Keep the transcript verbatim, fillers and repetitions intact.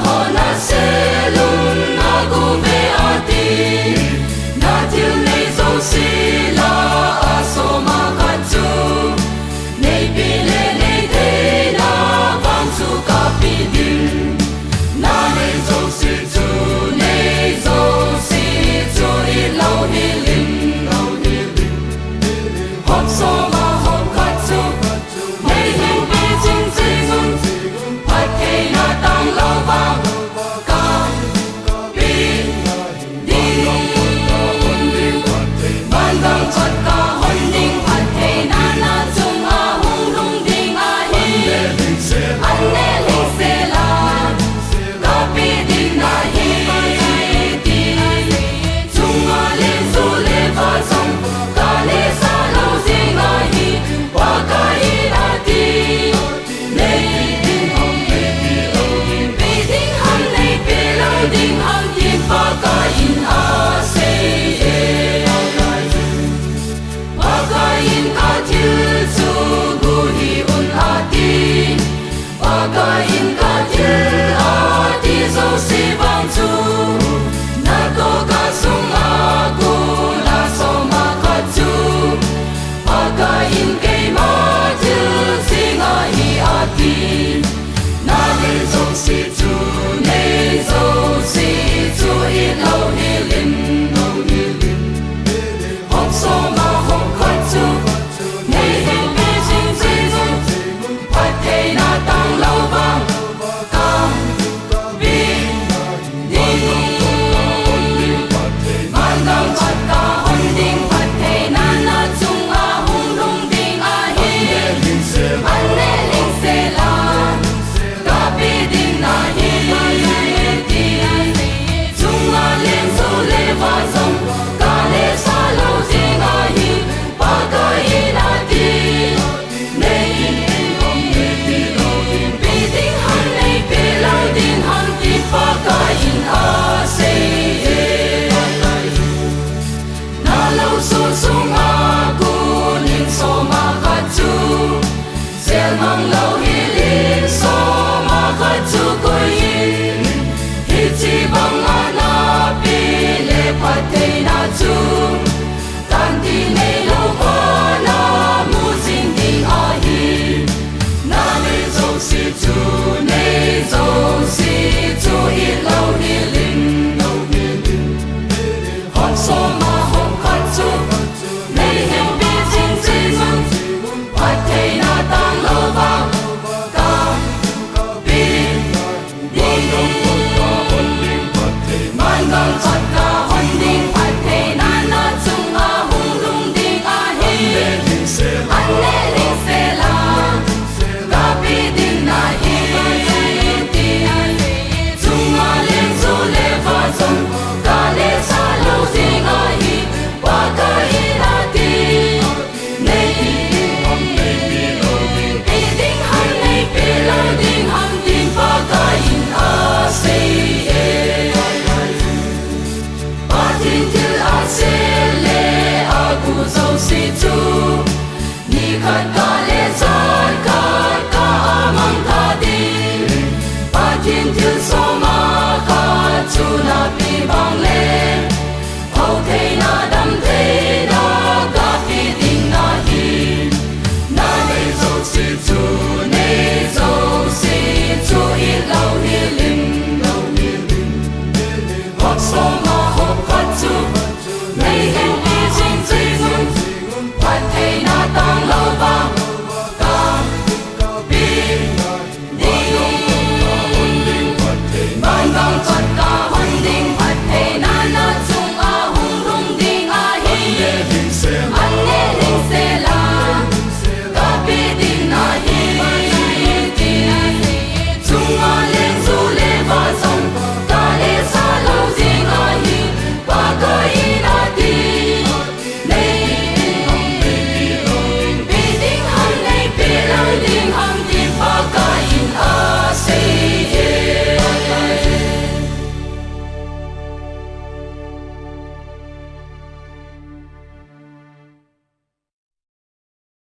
Hona selum na guve ati, na thil nei jouse lah a soma khat chu neipe le neithei na vang chu kape ding. Na nei jouse chu, nei jouse chu it lou hel in. Hop soma hop khat chu nei hinpe jing jing un, phattheina tanglou vang kape ding. Vangam chot kahon ding, phattheina na chunga hung lhung ding ahi. An neh lhingse la, kape ding nahi ti. Chunga leng ju le va jong kaneh sah lou jeng ahi, Pakai in ati. Neipe ding ham, neipe lou ding, pe ding ham, neipe lou ding ham, tin Pakai in asei e. Pakai in kathil chu guhhih un ati. Pakai in kathil ati jouse vang chu, natoh kasunga kona soma khat chu, Pakai in keima thil jing ahi ati. Na nei jouse chu, nei jouse chu it lou hel in. Hop soma hop khat chu nei hinpe jing jing un, phattheina tanglou vang kape ding. Vangam chot kahon ding, phattheina na chunga hung lhung ding ahi. An neh lhingse la, kape ding nahi ti. Chunga leng ju le va jong kaneh sah lou jeng ahi, Pakai in ati. Neipe ding ham, neipe lou ding ham, tin Pakai in asei e. Na lou sung sunga kon in soma khat chu, sel mang lou hel in soma khat chu koi in. Hiche banga nape le phattheina chu, tanti neilou kona mu jing ding ahi. Na nei jouse chu, nei jouse chu it lou hel in. Hop soma hop khat chu nei hinpe jing jing un, phattheina tanglou vang kape ding. Vangam chot kahon ding, phattheina na chunga hung lhung ding ahi. An neh lhingse la, kape ding nahi ti. Chunga leng ju le va jong kaneh sah lou jeng ahi, Pakai in ati. Neipe ding ham, neipe lou ding ham, tin Pakai in asei e. Pathen thil asel le agu jouse chu, nikhat kah le jan khat kah a mangthah ding. Pathen thil soma khat chu nape vang le, hou theina, dam theina kape ding nahi. Na nei jouse chu,